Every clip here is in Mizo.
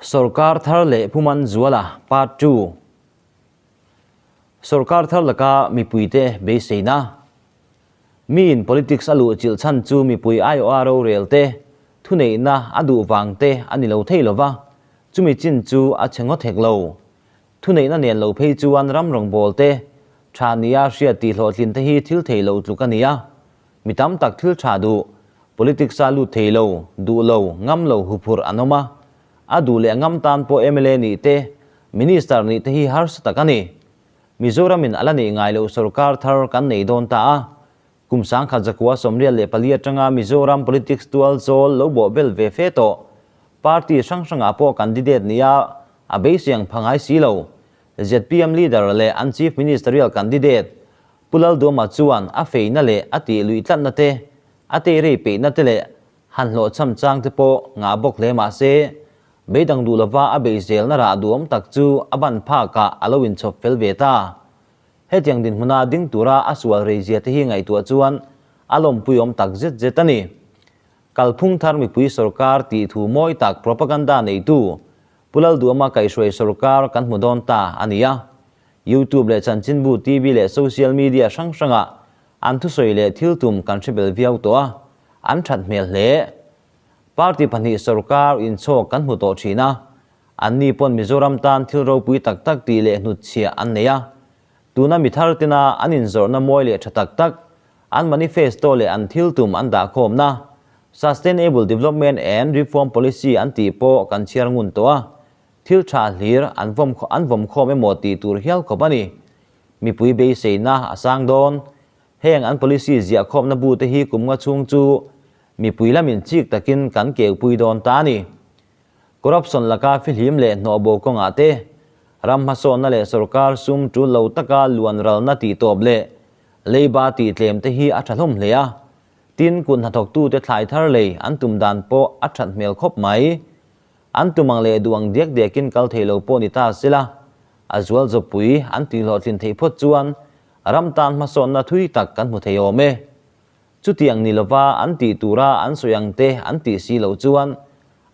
Sorkar thar leh Pu Manzuala Part ii Sorkar thar laka mipuite beiseina Miin politics a luh chilh chhan chu mipui aiawha rorel te, thuneihna a duh vang te a ni lo thei lova, chumi chin chu a chhe ngawt hek lo. Thuneihna nen lo phei chuan ram rawngbâwl te, tha nia hriat tih hlawhtlin te hi thil thei lo tluk a ni a. Mi tam tak thil tha duh, politics-a lut thei lo, duh lo, ngam lo huphurh an awm a. A duh leh ngam tan pawh mla nih te, Minister nih te hi harsa tak a ni. Mizoramin a la neih ngai loh sorkar thar kan nei dawn ta a. Kum sangkhat zakua 74 atanga Mizoram politics tual zawl lo bawh bel ve fe tawh. Party hrang hrangah pawh candidate nia a beisei ang pha ngai si lo. Zpm leader leh an Chief Ministerial candidate Pu Lalduama chuan a feina leh a tih luih tlatna te, a teirei peihna te leh han hlawhchham chang te pawh ngah bawk hle mah se, beidang duh lova a beihzelna rah duhawm tak chu a ban phakah a lo inchhawp fel ve ta. Hetiang dinhmuna ding tura a sual reizia te hi ngaihtuah chuan a lawmpuiawm tak zet zet a ni. Kalphung thar mipui sorkar tih thu mawi tak propaganda neitu Pu Lalduama kaihhruai sorkar kan hmu dawn ta a ni a. YouTube leh chanchinbu, TV leh social media hrang hrangah an thusawi leh thil tum kan hre bel viau tawh a, an that hmel hle. Party pahnih sorkar inchhawk kan hmu tawh thin a, anni pawn Mizoram tan thil ropui tak tak tih leh hnutchhiah an nei a. Tuna mi thar tina an inzawrhna mawi leh tha tak tak, an manifesto leh an thil tum an dahkhawmna, Sustainable Development and Reform Policy an tih pawh kan chhiar ngun tawh a, thil tha hlir an vawm an vawm khawm emaw tih tur hial khawp a ni. Mipui beiseina a sang dawn. Heng an policy ziah khawmna bu te hi kum nga chhung chu mipui lamin chik takin kan keupui dawn ta a ni. Corruption laka fihlim leh hnawhbo kawngah te, ram hmasawnna leh sorkar sum tul lo taka luan ralna tih tawp leh leiba tih tlem te hi a tha hlawm hle a. Tin, kut hnathawktute thlai thar lei an tum dan pawh a that hmel khawp mai. An tum ang leh duh ang diak diakin kal thei lo pawh ni ta sela, a zual zawpui an tih hlawhtlin theih phawt chuan ram tan hmasawnna thui tak kan hmu thei awm e. Chutiang ni lova an tih tura an sawi ang te an tih si loh chuan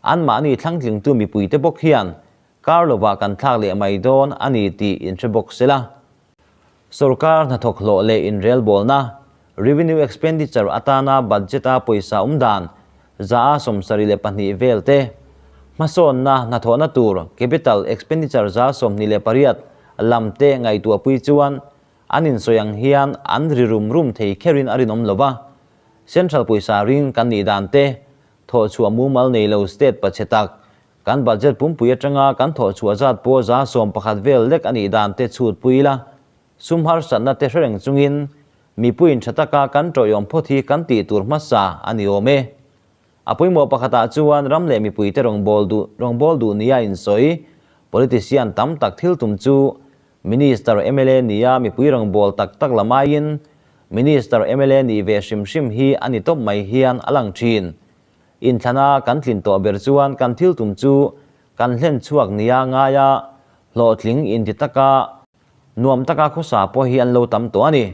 anmahni thlangtlingtu mipuite bawk hian kar lovah kan thlak leh mai dawn a ni tih inhre bawk sela. Sorkar hnathawk hlawh leh inrelbawlna, revenue expenditure, atana budget-a pawisa awm dan 72% vel te, hmasawnna hnathawhna tur capital expenditure 28% lam te ngaihtuahpui chuan an insawi ang hian an ri rum rum thei kherin a rinawm lo va. Central pawisa ring kan nih dan te, thawhchhuah mumal nei lo state pachhe tak, kan budget pumpui atanga kan thawhchhuah zat pawh 11% vel lek a nih dan te chhut pui ila, sum harsatna te hre reng chungin mipuiin tha taka kan tawihawm phawt hi kan tih tur hmasa a ni awm e. A pawimawh pakhatah chuan ram leh mipuite rawngbâwl duh rawngbâwl duh nia insawi politician tam tak thil tum chu Minister mla nia mipui rawngbâwl tak tak la maiin Minister mla nih ve hrim hrim hi a ni tawp mai hian a lang thin. Inthlana kan tlin tawh ber chuan kan thil tum chu kan hlen chhuak nia ngaia hlawhtling inti taka nuam taka khawsa pawh hi an lo tam tawh a ni.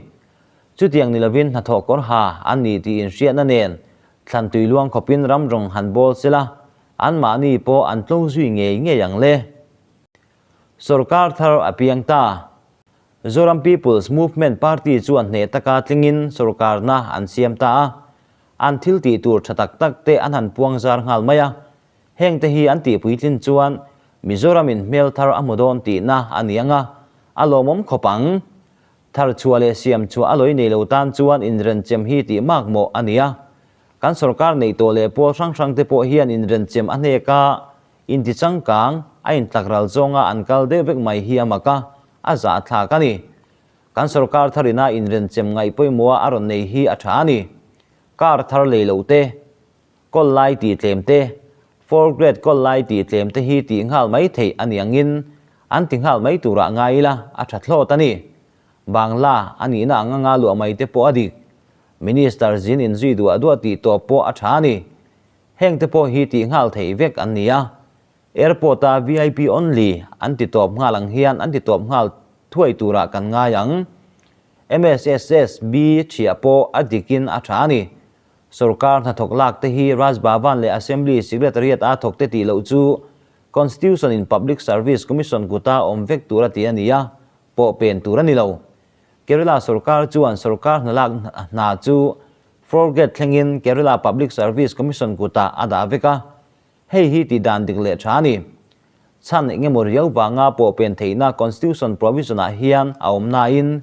Chutiang ni lovin hnathawh kawr ha an ni tih inhriatna nen thlan tui luang khawpin ram rawng han bawl sela anmahni pawh an tlo zui ngei ngei ang le. Sorkar thar a piang ta. Zoram People's Movement Party chuan hneh taka tlingin sorkarna an siam ta a. An thil tih tur tha tak tak te an han puang zar nghal mai a. Heng te hi an tih puitlin chuan Mizoramin hmel thar a hmu dawn tihna a ni ang a, a lawmawm khawp ang. Thar chhuah leh siam chhuah a lawi nei lo tan chuan inrenchem hi tih mak mawh a ni a. Kan sorkar neih tawh leh pawl hrang hrang te pawh hian inrenchem a hnek a, Inti changkang, a intlak ral zawnga an kal deuh vek mai hi a mak a, a zahthlak a ni. Kan sorkar tharina inrenchem ngaih pawimawha a rawn nei hi a tha a ni. Car thar lei loh te, kawl lai tih tlem te, four grade kawl lai tih tlem te hi tih nghal mai theih a ni angin an ti nghal mai turah ngai ila a tha thlawt a ni. Bangla a nihna ang anga luah mai te pawh a dik. Minister zin inzui duah duah tih tawp pawh a tha a ni. Heng te pawh hi tih nghal theih vek an ni a, airport a vip only an ti tawp nghal ang hian an ti tawp nghal thuai turah kan ngai ang. MSSSB thiah pawh a dikin a tha a ni. Sorkar hnathawk lak te hi Raj Bhavan leh Assembly Secretariat a thawk te tih loh chu Constitution in Public Service Commission kuta awm vek tur a ti a ni a, pawh pen tur a ni lo. Kerala sorkar chuan sorkar hna lak hna chu Forget thlengin Kerala Public Service Commission kutah a dah vek a, hei hi tih dan dik leh tha a ni. Chhan eng emaw riau vanga pawh pen theihna Constitution provision ah hian a awm nain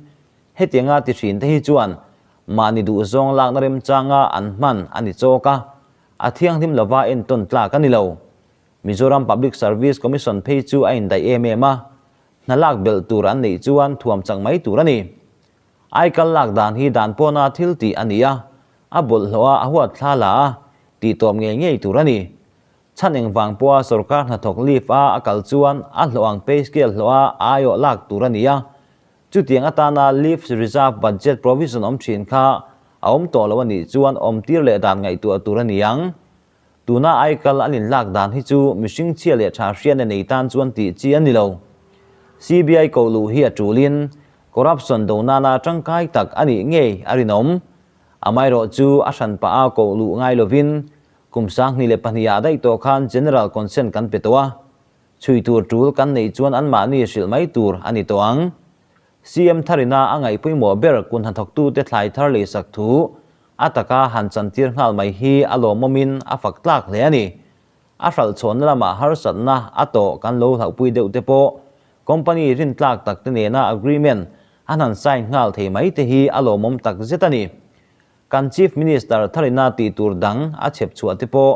hetianga ti thin te hi chuan mahni duhzawng lakna remchanga an hman a ni chawk a, a thianghlim lova entawn tlak a ni lo. Mizoram Public Service Commission phei chu a indaih em em a, hna lak belh tur an neih chuan thuam chak mai tur a ni. Aikal lak dan hi dan pawna thil tih a ni a, a bawlhhlawh a, a huat thla la a, tih tawp ngei ngei tur a ni. Chhan engvang pawha sorkar hnathawk leave a a kal chuan a hlawh ang pay scale hlawh a aiawh lak tur a ni a, chutiang atana leave reserve budget provision awm thin kha a awm tawh lo a nih chuan awm tir leh dan ngaihtuah tur a ni ang. Tuna aikal an inlak dan hi chu mihring chhia leh tha hriatna nei tan chuan tih chi a ni lo. CBI koh luh hi a tulin corruption do nana tangkai tak a nih ngei a rinawm. Amaherawh chu a hran pah a koh luh ngai lovin kum 2002 ah daih tawh khan General Consent kan pe tawh a. Chhui tur tul kan neih chuan anmahni hrilh mai tur a ni tawh ang. CM Tharina a ngaih pawimawh ber kun hnathawktute thlai thar leisak thu a taka han chantir nghal mai hi a lawmawmin a fak tlak hle a ni. A hralh chhawnna lamah harsatna a tawh kan lo hlauhpui deuh te pawh company rintlak tak te nena agreement an han sign nghal thei mai te hi a lawmawm tak zet a ni. Kan Chief Minister Tharina tih tur dang a chhep chhuah te pawh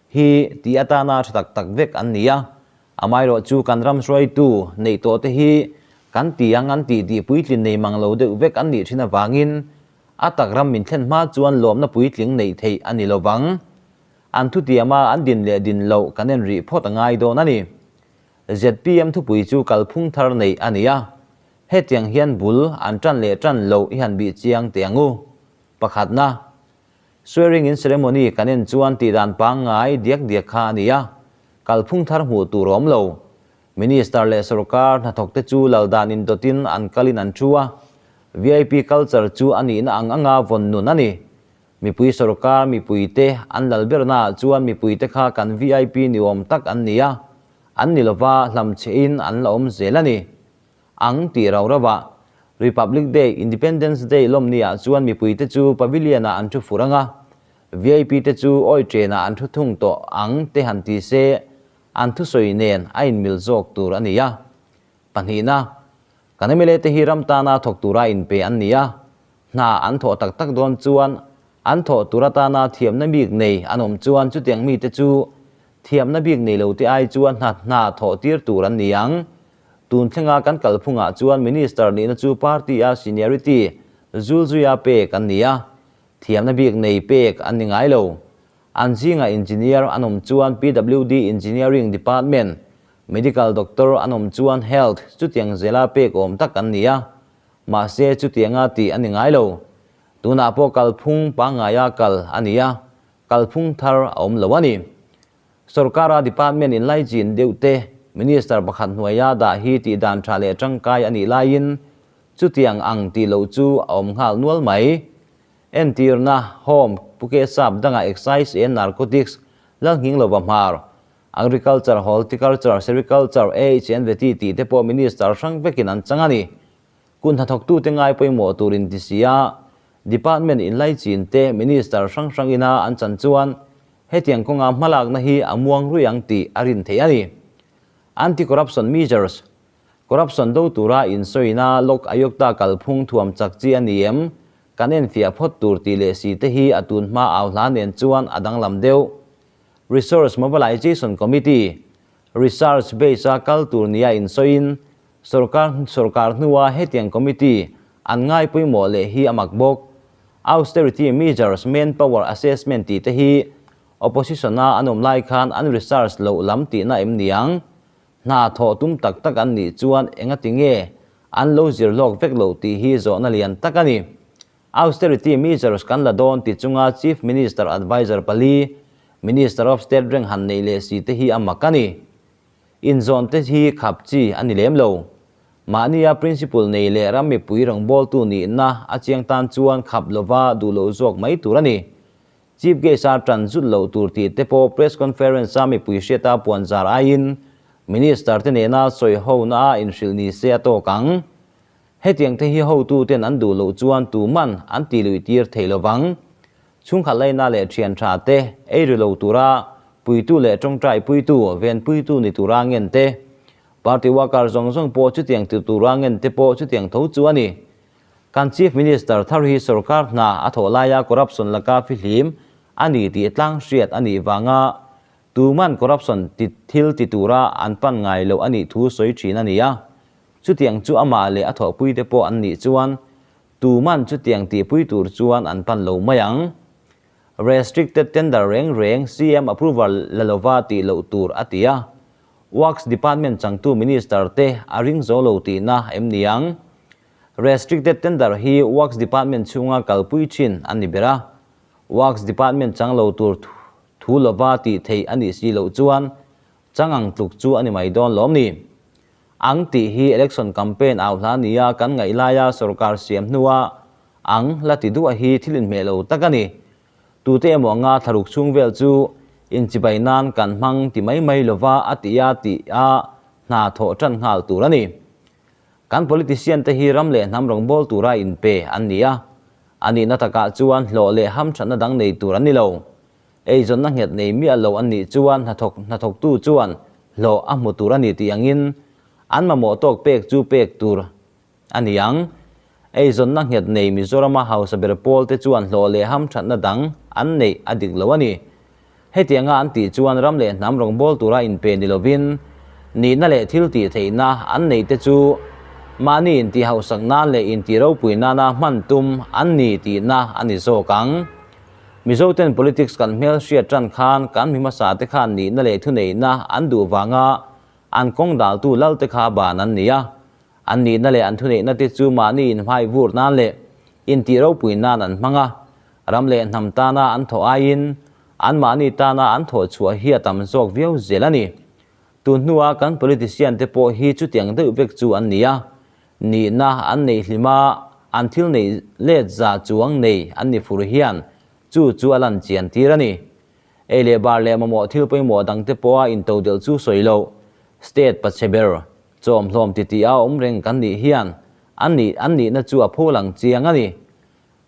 hi tih atana tha tak tak vek an ni a. Amaherawh chu kan ram hruaitu neih tawh te hi kan ti ang an tih tih puitlin nei mang lo deuh vek an nih thin avangin a tak ram min thlen hma chuan lawmna puitling neih theih a ni lovang. An thutiama an din leh din loh kan en rih phawt a ngai dawn a ni. Zpm thupui chu kalphung thar neih a ni a, hetiang hian bul an tan leh tan loh i han bih chiang teh ang u. Pakhatna. Swearing in ceremony kan en chuan tihdan pangngai diak diak kha a ni a, kalphung thar hmuh tur a awm lo. Minister leh sorkar hnathawk te chu lal dan indawtin an kalin an thu a, vip culture chu a nihna ang anga vawn nun a ni. Mipui sorkar mipuite an lal bernaah chuan mipuite kha kan vip ni awm tak an ni a, an ni lova hlamchhehin an la awm zel a ni. Ang tih rau rauah Republic Day, Independence Day lawmni-ah chuan mipuite chu Pavilion-ah an thu fur ang a, vip te chu awi ṭenah an thu thung tawh ang te han ti se, an thusawi nen a inmil zawk tur a ni a. Pahnihna, kan mla te hi ram tana thawk tura inpe an ni a, hna an thawh tak tak dawn chuan an thawh tur atana thiamna bik nei an awm chuan chutiang mite chu thiamna bik nei lo te ai chuan hna hna thawh tir tur an ni ang. Tun thlenga kan kalphungah chuan Minister nihna chu party-a seniority zulzuia pek an ni a, thiamna bik nei pek an ni ngai lo. An zingah engineer an awm chuan PWD Engineering Department, Medical Doctor an awm chuan Health chutiang zela pek awm tak an ni a, mahse chutianga tih a ni ngai lo. Tunah pawh kalphung pangngaia kal a ni a, kalphung thar a awm lo a ni. Sorkara department in laichin deuh te Minister pakhat hnuaia dah hi tih dan tha leh tangkai a nih laiin chutiang ang tih loh chu a awm nghal nual mai. Entirna, Home, Puke Sap dangah Excise and Narcotics, Lalnghing Lova Hmar, Agriculture, Horticulture, Sericulture, AH and Vety tih te pawh Minister hrang vekin an chang a ni. Kun hnathawktute ngai pawimawh tur in ti si a, Department in laichin te Minister hrang hrang ina an chan chuan Hetiang kawnga hmalakna hi a muang rui ang tih a rin theih a ni. Anti-corruption measures, Corruption do tura insawina Lok Ayukta kalphung thuam chak chi a ni em? Kan enfiah phawt tur tih leh si te hi a tun hma au hla nen chuan a danglam deuh. Resource Mobilization Committee, Research base a kal tur nia insawiin sorkar sorkar hnua hetiang committee an ngai pawimawh leh hi a mak bawk. Austerity measures, manpower assessment tih te hi opposition a an awm lai khan an research loh lam tihna em niang? Hna thawh tum tak tak an nih chuan engati nge an lo zir lawk vek loh tih hi zawhna lian tak a ni. Austerity measures kan la dawn ti chunga Chief Minister Adviser pali, Minister of State reng han neih leh si te hi a mak a ni. Inzawn te hi khap chi a ni lem lo. Mahnia principle nei leh ram mipui rawngbawltu nihna a chiang tan chuan khap lova duh loh zawk mai tur a ni. Chief Guest a tan zut loh tur tih te pawh press conference a mipui hriata puan zar aiin Minister te nena sawi hona a inhrilh ni se a tawk ang. Hetiang te hi hotu ten an duh loh chuan tuman an tih luih tir thei lovang. Chhungkhat laina leh thian tha te ei ri lo tura puitu leh tawngtai puitu, ven puitu ni tura ngen te, party worker zawng zawng pawh chutiang ti tura ngen te pawh chutiang tho chu a ni. Kan Chief Minister thar hi sorkar hna a thawh laia corruption laka fihlim a ni tih tlang hriat a nih vanga tuman corruption ti thil ti tura an pan ngai loh a nih thu sawi thin a ni a. Chutiang chu amah leh a thawhpuite pawh an nih chuan tuman chutiang tihpui tur chuan an pan lo mai ang. Restricted tender reng reng CM approval la lova tih loh tur a ti a. Works Department changtu Minister te a ring zo lo tihna em ni ang? Restricted tender hi Works Department chhunga kalpui thin an ni ber a. Works Department chang lo tur thu lova tih theih a nih si loh chuan chang ang tluk chu a ni mai dawn lawm ni. Ang tih hi election campaign au hla nia kan ngaih laia sorkar siam hnua ang la ti duah hi thil inhmeh lo tak a ni. Tute emaw anga thlaruk chhung vel chu inchibai nan kan hmang ti mai mai lova a ti a tih a hna thawh tan nghal tur a ni. Kan politician te hi ram leh hnam rawngbawl tura inpe an ni a, a nihna takah chuan hlawh leh hamthatna dang nei tur an ni lo. Eizawnna nghet nei miah lo an nih chuan hnathawk hnathawktu chuan hlawh a hmu tur a ni tih angin an mamawh tawk pek chu pek tur a ni ang. Eizawnna nghet nei Mizorama hausa ber pawl te chuan hlawh leh hamthatna dang an neih a dik lo a ni. Hetianga an tih chuan ram leh hnam rawngbawl tura inpe ni lovin nihna leh thil tih theihna an neih te chu mahni intih hausak nan leh intih ropui nana hman tum an ni tihna a ni zawk ang. Mizoten politics kan hmel hriat tan khan kan mi hmasa te khan nihna leh thuneihna an duh vanga an kawng daltu lal te kha ban an ni a. An nihna leh an thuneihna te chu mahni inhmai vur nan leh intih ropui nan an hmang a. Ram leh hnam tana an thawh aiin anmahni tana an thawh chhuah hi a tam zawk viau zel a ni. Tun hnua kan politician te pawh hi chutiang deuh vek chu an ni a. Nihna an neih hlim a, an thil neih let za chuang nei an ni fur hian chu chu a lan chian tir a ni. Ei leh bar leh mamawh thil pawimawh dang te pawha intodelh chu sawi loh, state pachhe ber chawmhlawm titi a awm reng kan nih hian an nih an nihna chu a pho lang chiang a ni.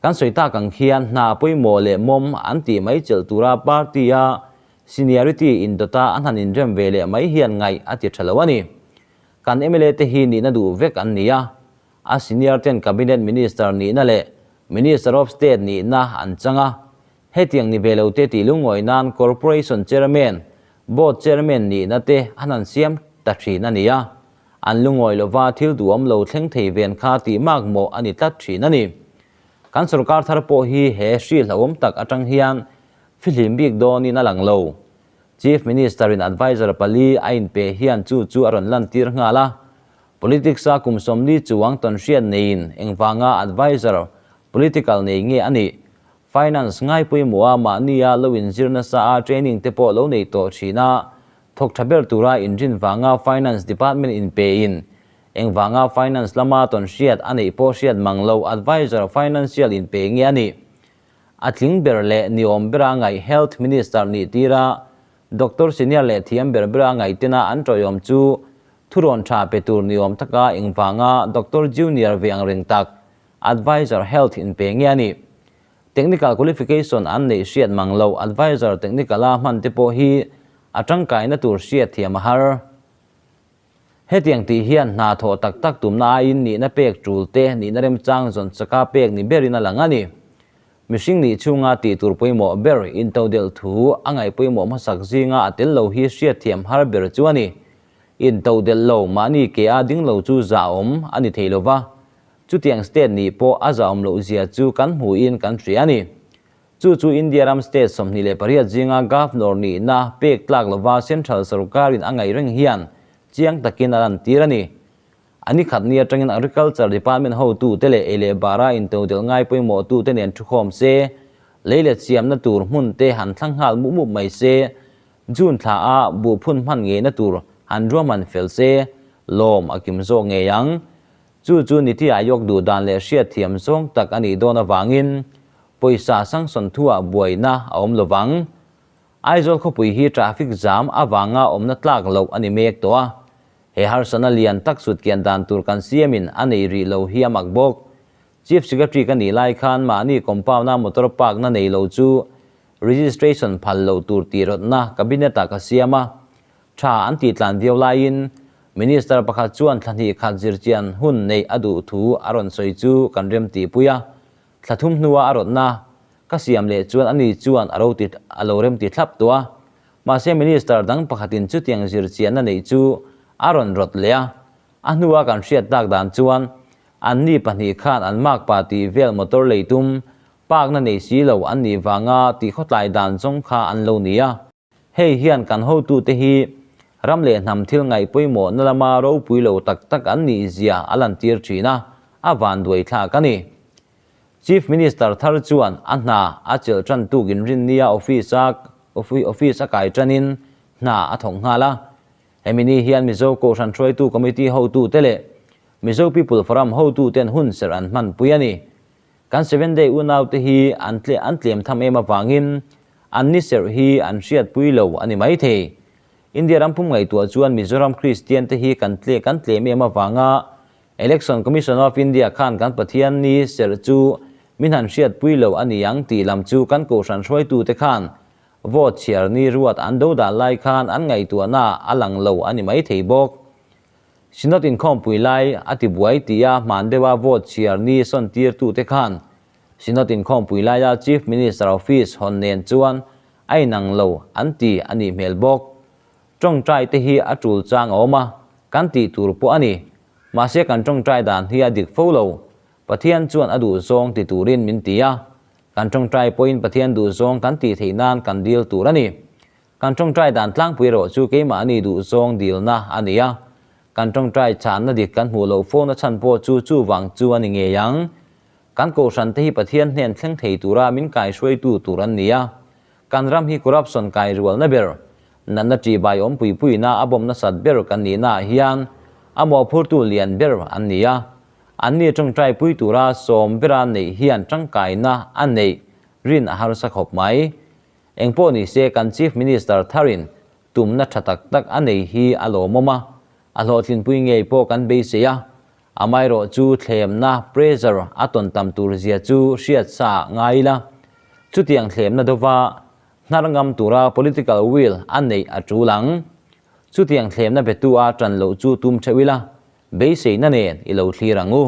Kan sawi tak ang khian hna pawimawh leh mawm an tih mai chelh tura party a seniority indawta an han inrem ve leh mai hian ngaih a ti tha lo a ni. Kan mla te hi nihna duh vek an ni a, a senior ten cabinet minister nihna leh minister of state nihna an chang a, hetiang ni ve lo te tih lungawi nan corporation chairman, board chairman nihna te an han siam ta thin a ni a, an lungawi lova thil duhawm lo thleng thei ven kha tih mak mawh a ni tlat thin a ni. Kan sorkar thar pawh hi he hri hlauhawm tak atang hian fihlim bik dawnin a lang lo. Chief Minister in adviser pali a inpe hian chu chu a rawn lantir nghal a. Politics a kum 40 chuang tawn hriat neiin engvanga adviser political nei nge a nih? Finance ngai pawimawh a mahnia lo inzir nasa a training te pawh lo nei tawh thin a, thawk tha ber tura inrin vanga Finance Department inpe in engvanga Finance lama tawn hriat a neih pawh hriat mang lo adviser financial inpe nge a nih? A tling ber leh niawm bera ngaih Health Minister nih tira Doctor senior leh thiam ber bera ngaih tena an tawihawm chu thurawn tha pe tur niawm taka engvanga Doctor junior ve ang reng tak Adviser Health inpe nge a nih? Technical qualification an neih hriat mang lo Adviser technical a hman te pawh hi a tangkaina tur hriat thiam a har. Hetiang tih hian hna thawh tak tak tumna aiin nihna pek tul te nihna remchang zawn chaka pek ni berin a lang a ni. Mihring nih chhunga tih tur pawimawh ber intodelh thu a ngaih pawimawh hmasak zinga a tel lo hi hriat thiam har ber chu a ni. Intodelh lo mahni ke a ding lo chu zahawm a ni thei lova, chutiang state nih pawh a zahawm loh zia chu kan hmuhin kan hria a ni. Chu chu India ram state 28 zinga governor nihna pek tlak lova central sarkarin a ngaih reng hian chiang takin a lan tir a ni. Ani khat ni atangin agriculture department hotu te leh ei leh bara intodelh ngai pawimawh tu te nen thukhawm se, lei leh chiamna tur hmun te han thlang nghal mup mup mai se, June thla a buh phun hman ngeina tur han ruahman fel se, lawm a kim zawk ngei ang. Chu chu Niti Aayog duh dan leh hriat thiam zawng tak a nih dawn avangin pawisa sanction thuah buaina a awm lovang. Aizawl khawpui hi traffic jam avanga awmna tlak loh a ni mek tawh a, he harsatna lian tak sutkian dan tur kan siamin a nei rih lo hi a mak bawk. Chief Secretary ka nih lai khan mahni compound-a motor park-na nei lo chu registration phal loh tur tih rawtna cabinet-ah ka siam a, tha an tih tlan viau laiin Minister pakhat chuan thla hnih khat zirchian hun neih a duh thu a rawn sawi chu kan rem tihpui a, thla thum hnua a rawtna ka siam leh chuan ani chuan a ro ti a lo rem ti thlap tawh a. Mahse Minister dang pakhatin chutiang zirchianna neih chu a rawn rawt leh a, a hnua kan hriat tak dan chuan anni pahnih khan an makpa tih vel motor lei tum park-na nei si lo an nih vanga tihkhawtlai dan zawng kha an lo ni a. Hei hian kan hotute hi ram leh hnam thil ngaih pawimawhna lama ropui lo tak tak an nih zia a lantir thin a, a vanduai thlak a ni. Chief Minister thar chuan a hna a chelh tan tuk inrinnia office a office a kai tanin hna a thawk nghal a. Hemi ni hian Mizo Kohhran Hruaitu Committee hotute leh Mizo People Forum hotuten hunserh an hmanpui a ni. Kan Seven Day unaute hi an tle an tlem tham em avangin an ni serh hi an hriatpui lo a ni maithei. India ram pum ngaihtuah chuan Mizoram Kristian te hi kan tle kan tlem em avanga Election Commission of India khan kan Pathian ni serh chu min han hriatpui lo a ni ang tih lam chu kan kohhran hruaitute khan vote chhiar ni ruat an do dan lai khan an ngaihtuahna a lang lo a ni maithei bawk. Synod inkhawmpui lai a ti buai tia hman deuha vote chhiar ni sawn tirtute khan Synod inkhawmpui laia Chief Minister Office hawn nen chuan a inang lo an ti a nih hmel bawk. Tawngtai te hi a tul chang a awm a, kan tih tur pawh a ni. Mahse kan tawngtai dan hi a dik fo lo. Pathian chuan a duh zawng ti turin min ti a, kan tawngtai pawhin Pathian duh zawng kan tih theih nan kan dil tur a ni. Kan tawngtai dan tlangpui erawh chu keimahni duh zawng dilna a ni a, kan tawngtai chhanna dik kan hmuh loh fona chhan pawh chu chuvang chu a ni ngei ang. Kan kohhran te hi Pathian hnen thleng thei tura min kaihruaitu tur an ni a, kan ram hi corruption kairualna ber, natna ṭihbai awm pui puina a bawm nasat ber kan nihnaah hian a mawhphurtu lian ber an ni a, anni tawngtai pui tura sawm bera neih hian tangkaina a neih rin a harsa khawp mai. Engpawh ni se kan Chief Minister tharin tumna tha tak tak a nei hi a lawmawm a, a hlawhtlinpui ngei pawh kan beisei a, amaherawh chu thlemna, pressure, a tawn tam tur zia chu hriat sa ngai ila, chutiang thlemna dova hnar ngam tura political will a neih a tul ang. Chutiang thlemna betu a tan loh chu tum theuh ila, beiseina nen i lo thlir ang u.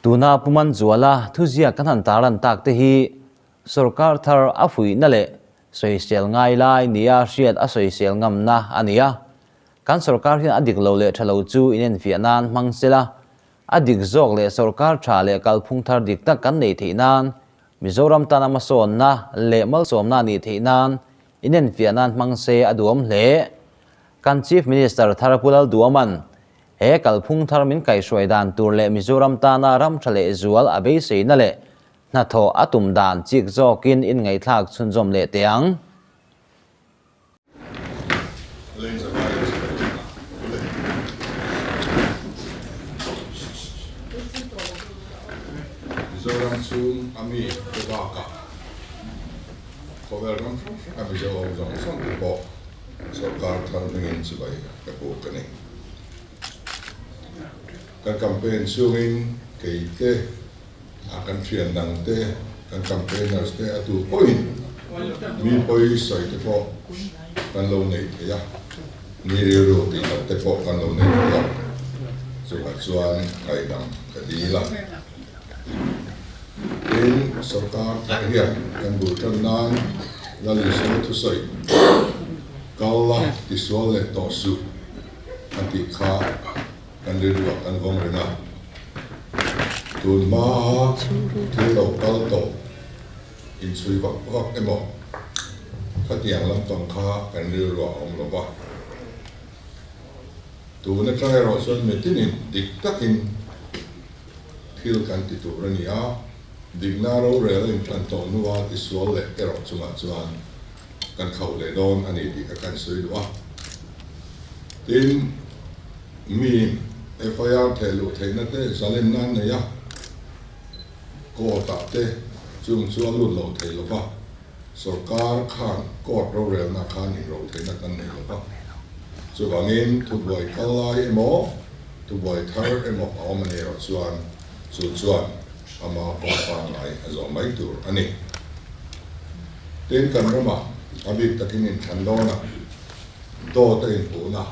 Tuna Pu Manzuala thuziak kan han tarlan tak te hi sorkar thar a fuihna leh sawisel ngai lai nia hriat a sawisel ngamna a ni a. Kan sorkar hian a dik lo leh tha lo chu inenfiah nan hmang sela, a dik zawk leh sorkar tha leh kalphung thar dik tak kan neih theih nan, Mizoram tana hmasawnna leh malsawmna a nih theih nan inenfiah nan hmang se a duhawm hle. Kan Chief Minister thar Pu Lalduaman He kalphung thar min kaihhruai dan tur leh Mizoram tana ram tha leh zual a beiseina leh hnathawh a tum dan chik zawkin inngaihthlak chhunzawm leh teh ang. Mizoram chhung a mi te bakah khawvel ram hrang hranga Mizo awm zawng zawng te pawh Sorkar thar hmingin chibai ka buk a ni. Kan campaign chungin kei te, a kan thian dang te, kan campaigners te a tu pawhin mi pawi sawi te pawh kan lo nei thei a, mi rilru tih loh te pawh kan lo nei thei a, chuvah chuan ngaihdam ka dil a. Tin, sorkar thar hian kan bul tan nan Lal Isua thusawi kal la tisual leh tawh suh a tih kha kan rilruah kan vawng reng a. Tun hmaa thil lo kal tawh inchhui vak vak emaw khatiang lampang kha kan rilruah a awm lo va. Tun atang erawh chuan mitinin dik takin Thil kan ti tur a ni a, dikna rorel a inṭan tawh hnua tisual leh erawh chungah chuan kan khauh leh dawn a ni tih kha kan sawi duh a. Tin, mi FIR theh luh theihna te zalenna an nei a, court ah te chung chu a lut lo thei lo va. Sorkar khan court rorelna khan inrawlh theihna kan nei lo va, chuvangin thubuai kal lai emaw, thubuai thar emaw a awm a nih erawh chuan chu chuan ama kawng pangngai a zawh mai tur a ni. Tin, kan ramah a bik takin inthlan dawnah dawt a inpuhna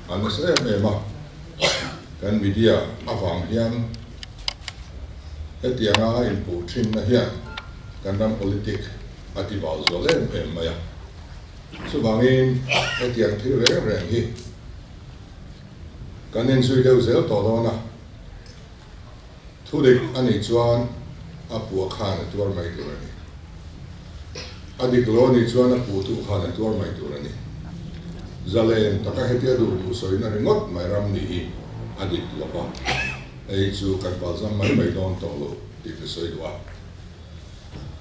a nasa em em a, kan media avang hian hetianga a inpuh thinna hian kan ram politic a ti bal zual em em mai a. Chuvangin hetiang thil reng reng hi kan inzui deuh zel tawh dawn a, Thudik a nih chuan a puah khan a tuar mai tur a ni. A dik lo a nih chuan a puhtu khan a tuar mai tur a ni. Zalen taka hetia duh duh sawina ringawt mai ram nih hi a dik lo va, hei chu kan palzam mai mai dawn tawh lo tih ka sawi duh a.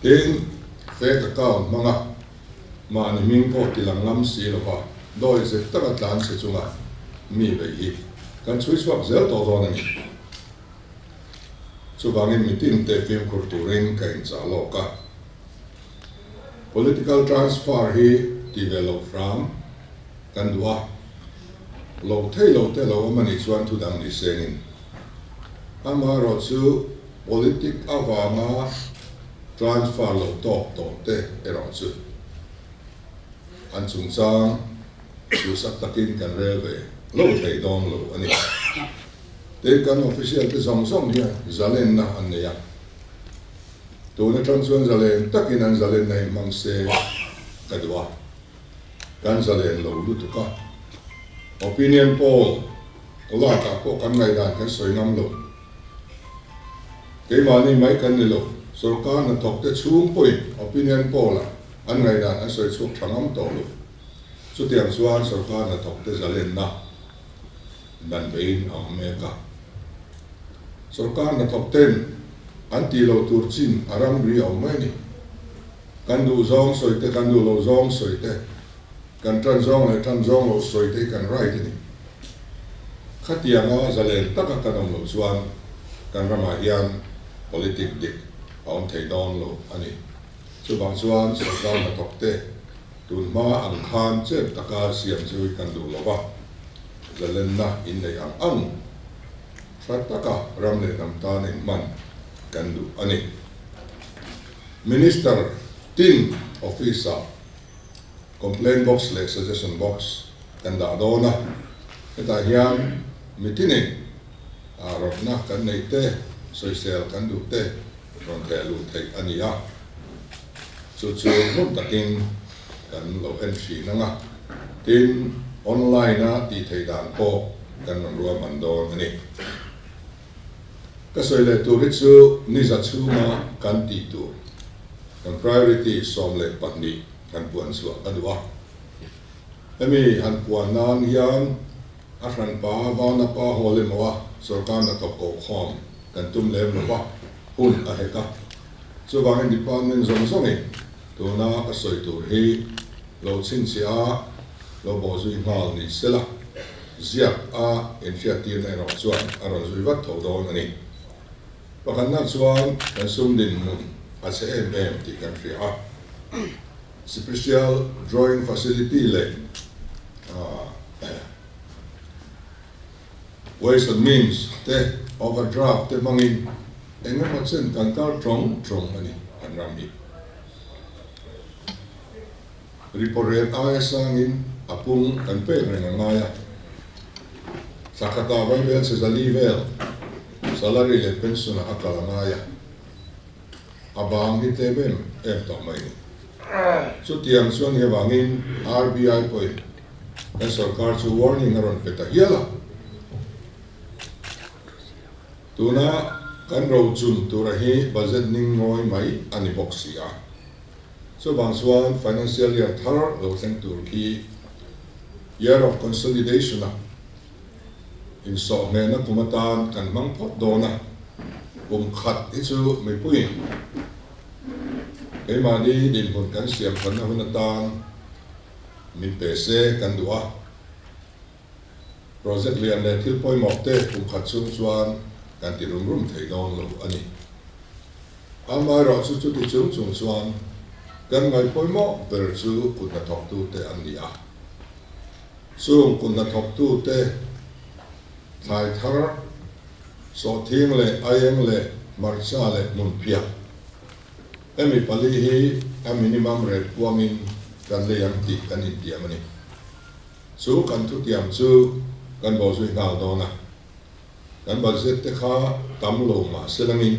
Tin, fake account hmanga mahni hming pawh tilang ngam si lo va, dawi zet taka tlan chhe chunga mi beih hi kan chhui chhuak zel tawh dawn a ni. Chuvangin mitin te fimkhur turin ka inchah lawk a. Political transfer hi ti ve loh hram kan duh a, lo thei lo te lo awm a nih chuan thu dang ni sengin. Amaherawhchu politic avanga transfer lo tawk tawh te erawh chu an chungchang duhsak takin kan rel ve lo thei dawn lo a ni. Tin, kan official te zawng zawng hian zalenna an nei a, tun atang chuan zalen takin an zalenna hi hmang se ka duh a, kan zalen lo lutuk a, opinion poll lakah pawh kan ngaihdan kan sawi ngam lo. Keimahni mai kan ni lo, sorkar hnathawk te chhung pawhin opinion poll ah an ngaihdan an sawi chhuak tha ngam tawh lo. Chutiang chuan sorkar hnathawk te zalenna Dan veiin a awm mek a. Sorkar hnathawk ten an tih loh tur chin a ramri a awm mai a ni. Kan duh zawng sawi te, kan duh loh zawng sawi te, kan tan zawng leh tan zawng loh sawi te hi kan right a ni. Khatianga zalen taka kan awm loh chuan kan ramah hian politic dik a awm thei dawn lo a ni. Chuvang chuan sorkar hnathawk te tun hma ang khan chet taka siam chu kan duh lo va. Zalenna inneih ang ang tha taka ram leh hnam tan inhman kan duh a ni. Minister tin office-ah complaint box leh suggestion box kan dah dawn a, hetah hian mitinin rawtna kan neih te, sawisel kan duh te rawn theh luh theih a ni a, chu chu hmun takin kan lo en thin ang a, tin online-a tih theih dan pawh kan rawn ruahman dawn a ni. Ka sawi leh tur hi chu niza chhunga kan tih tur kan priority 12 kan puan chhuah ka duh a. Hemi han puan nan hian a hranpa Vanapa Hall emaw a sorkar hnathawk kohkhawm kan tum lem lo va, hun a hek a. Chuvangin department zawng zawngin Tuna ka sawi tur hi lo chhinchhiah a, lo bawh zui nghal ni se la, ziak a inhriattirna erawh chuan a rawn zui vat tho dawn a ni. Pakhatna chuan kan sum dinhmun a chhe em em tih kan hria a, Special Drawing Facility leh Ways and Means te, Overdraft te hmangin eng emaw chen kan kal tawng tawng a ni kan ram hi. Repo rate aia sangin a pung kan pek reng a ngai a, thla khatah vaibel che zali vel salary leh pension ah a kal a ngai a, a bang hi tlem em em tawh mai ni. Chutiang chuan hi avangin RBI pawhin kan sorkar chu warning a rawn pe ta hial a. Tuna kan rochun tura hi budget ning ngawi mai a ni bawk si a. Chuvang chuan financial year thar lo thleng tur khi year of consolidation a insawh hnehna kum atan kan hmang phawt dawn a, kum khat hi chu mipuiin keimahni dinhmun kan siam thatna hun atan min pe se kan duh a. Project lian leh thil pawimawh te kum khat chhung chuan kan ti rum rum thei dawn lo a ni. Amaherawhchu chuti chung chung chuan Kan ngaihpawimawh ber chu kuthnathawktute an ni a. Chung kuthnathawktute thlai thar, sawhthing leh aieng leh hmarcha leh hmunphiah hemi pali hi a minimum rate puangin kan lei ang tih kan intiam a ni. Chu kan thutiam chu kan bawhzui nghal dawn a. Kan budget te kha tam lo mah se langin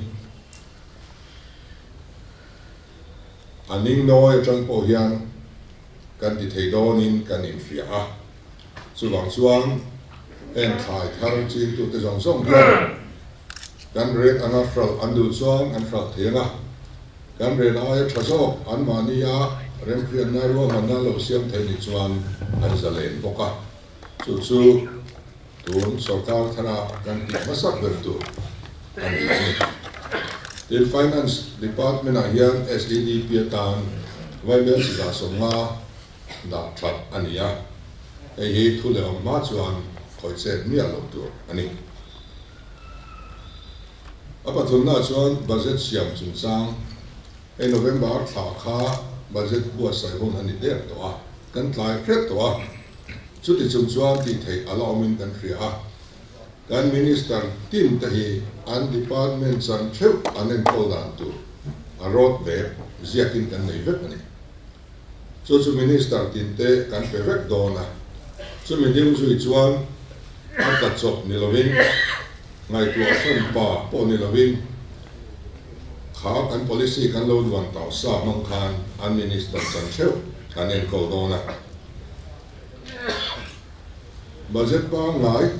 a ning nawi atang pawh hian kan ti thei dawnin kan inhria a. Chuvang chuan heng thlai thar chingtute zawng zawng hian kan rate anga hralh an duh chuan an hralh thei ang a, kan rate aia tha zawk anmahnia remhriatna ruahmanna lo siam thei ni chuan an zalen bawk a. Chu chu tun sorkar thara kan tih hmasak ber tur a ni a ni. Tin, Finance Department-ah hian SEDP atan Vaibel 150 dah that a ni a, hei hi thu leh awm hma chuan khawih chet miah loh tur a ni. A pathumnaah chuan budget siam chungchang, hei November thla kha budget buatsaih hun a ni der tawh a, kan tlai hret tawh a, chuti chung chuan tih theih a la awmin kan hria a, kan Minister tin te hi an department chan theuh an enkawl dan tur a road map ziakin kan nei vek a ni. Chu chu Minister tin te kan pe vek dawn a, chumi ding zui chuan a tla chawp ni lovin, ngaihtuah hran pa pawh ni lovin, kha kan policy kan lo duan tau sa hmang khan an Minister chan theuh kan enkawl dawn a. Budget pangngai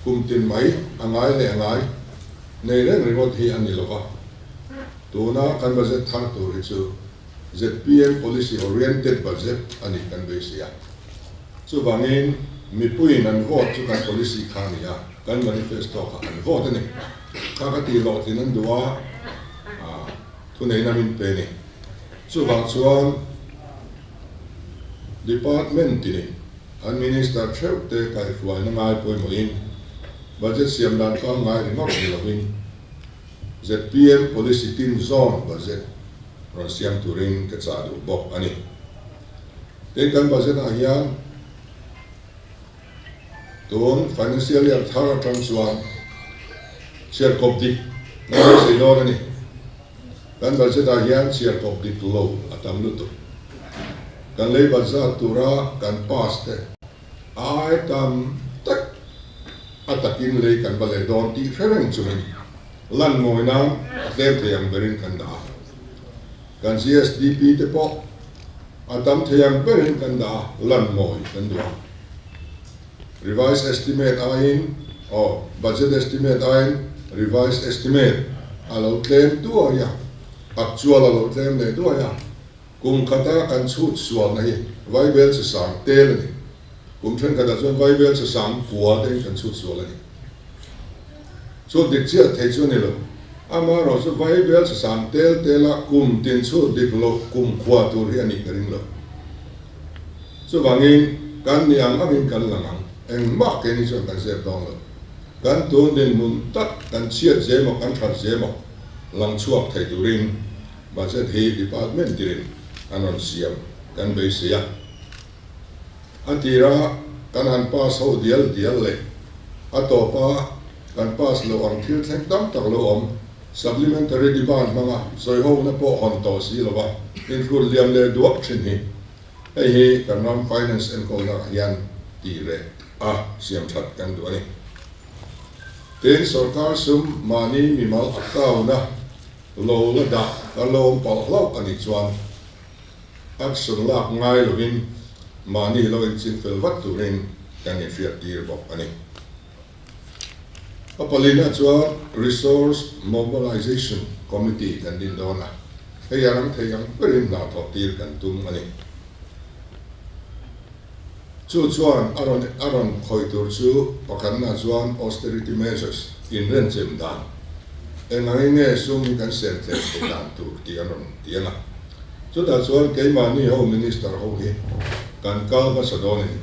kum tin mai a ngai leh a ngai nei reng ringawt hi a ni lova, tuna kan budget thar tur hi chu zpm policy oriented budget a nih kan beisei a. Chuvangin mipuiin an vote chu kan policy kha a ni a, kan manifesto kha an vote a ni. Kha ka tih hlawhtlin an duh a, thuneihna min pe a ni. Chuvang chuan department tinin an minister theuh te kaihhruaina ngai pawimawhin budget siam dan pangngai ringawt ni lovin, Zpm policy tin zawn budget rawn siam turin ka chah duh bawk a ni. Tin, kan budget ah hian tun financial year thar atang chuan chhiar kawp dik kan beisei dawn a ni. Kan budget ah hian chhiar kawp dik lo a tam lutuk. Kan lei budget tura kan pass te ai tam tak a takin lei kan va leh dawn tih hre reng chungin lan ngawi nan a tlem thei ang berin kan dah a. Kan GSDP te pawh a tam thei ang berin kan dah a, lan ngawi kan duh a. Revised estimate aiin, aw, budget estimate aiin revised estimate a lo tlem duai a, actual a lo tlem leh duai a. Kum khata kan chhut sualna hi Vaibel chi sang tel a ni. Kum thenkhatah chuan Vaibel chi sang kua te hi kan chhut sual a ni. Chhut dik chiah thei chu a ni lo. Amaherawh chu Vaibel chi sang tel tela kum tin chhut dik loh kum khua tur hi a nih ka ring lo. Chuvangin kan ni ang angin kan lang ang. Engmah keini chuan kan zep dawn lo. Kan tun dinhmun tak kan chhiat zemaw kan that zemaw lang chhuak thei turin Budget hi department tirin an rawn siam kan beisei a. A tira kan han pass ho dial dial leh a tawpa kan pass loh ang thil thleng tam tak lo awm, supplementary demand hmanga sawihona pawh hawn tawh si lova inhrut liam leh duak thin hi hei hi kan ram finance enkawlna ah hian tih reh a siam that kan duh a ni. Tin, sorkar sum mahni mimal account-a Lo la dah ka lawm palh hlauh a nih chuan action lak ngai lovin mahni lo inching fel vat turin kan inhriat tir bawk a ni. A palina chuan Resource Mobilization Committee kan din dawn a, hei a ram thei ang berin hna thawh tir kan tum a ni. Chu chuan a rawn a rawn khawih tur chu pakhatna chuan austerity measures, inrenchem dan, eng angin nge sum hi kan sem tlem theih dan tur tih an rawn ti ang a. Chutah chuan keimahni ho minister ho hi kan kal hmasa dawn a ni,